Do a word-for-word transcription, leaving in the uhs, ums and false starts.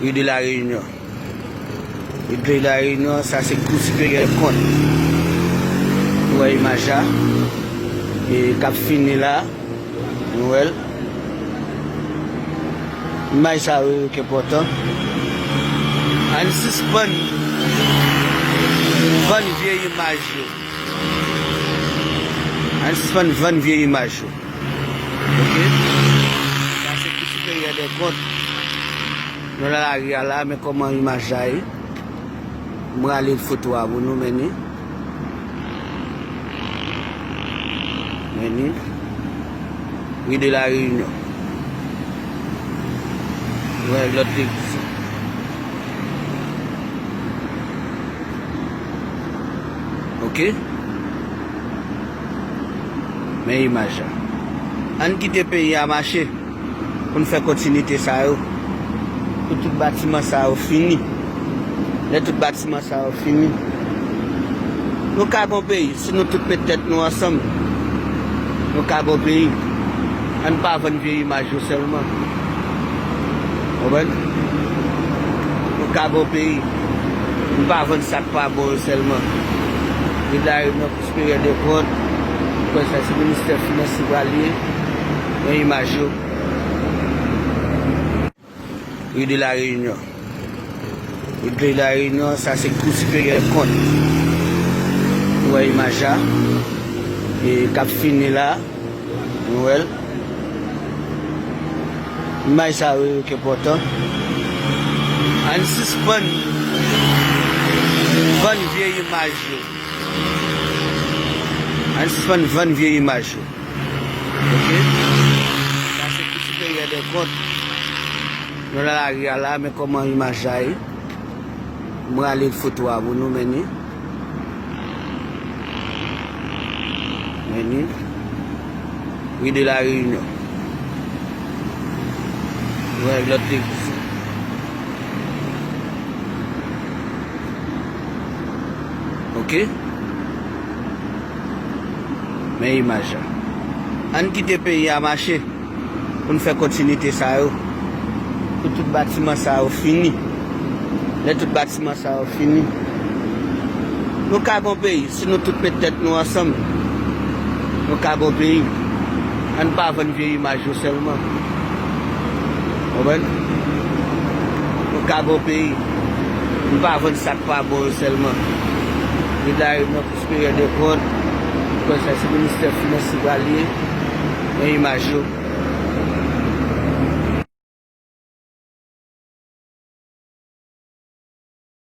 Rue de la Réunion. Rue de la Réunion, sa se Kou Siperyè dè Kont. Nou wè imaj la, e k ap fini la, nou wè l. Imaj sa yo ki enpòtan. Ann sispann vann vye imaj yo. Ann sispann vann vye imaj yo. Ok? Sa se Kou Siperyè dè Kont. Nou nan lari a la, men kòman imaj la ye. M rale foto a pou nou, men ni. Men ni. Rue de la Réunion. Nou wè lòt legliz. Ok? Men imaj la. Ann kite peyi a mache pou n fè kontinite sa yo. Pou tout batiman sa yo fini. Lè tout batiman sa yo fini. Nou ka gon peyi, si nou tout met tèt nou ansanm, nou ka gon peyi. Ann pa vann vye imaj yo sèlman. Konprann? Nou ka gon peyi. Nou pa vann sa k pa bon yo sèlman. Rue de la Réunion, Kou Siperyè dè Kont. Mwen kwè sa se ministè finans ki pral ye. Men imaj yo. Rue de la Réunion. Rue de la Réunion, sa se Kou Siperyè dè Kont. Nou wè imaj la, e k ap fini la, nou wè l. Imaj sa yo ki enpòtan. Ann sispann vann vye imaj yo. Ann sispann vann vye imaj yo. Ok? Sa se Kou Siperyè dè Kont. Nou nan lari a la, men kòman imaj la ye. M rale foto a pou nou, men ni. Men ni. Rue de la Réunion. Nou wè lòt legliz. Ok? Men imaj la. Ann kite peyi a mache pou n fè kontinite sa yo. Pou tout batiman sa yo fini. Lè tout batiman sa yo fini. Nou ka gon peyi, si nou tout met tèt nou ansanm, nou ka gon peyi. Ann pa vann vye imaj yo sèlman. Konprann? Nou ka gon peyi. Nou pa vann sa k pa bon yo sèlman. Rue de la Réunion, Kou Siperyè dè Kont. Mwen kwè sa se ministè finans ki pral ye. Men imaj yo.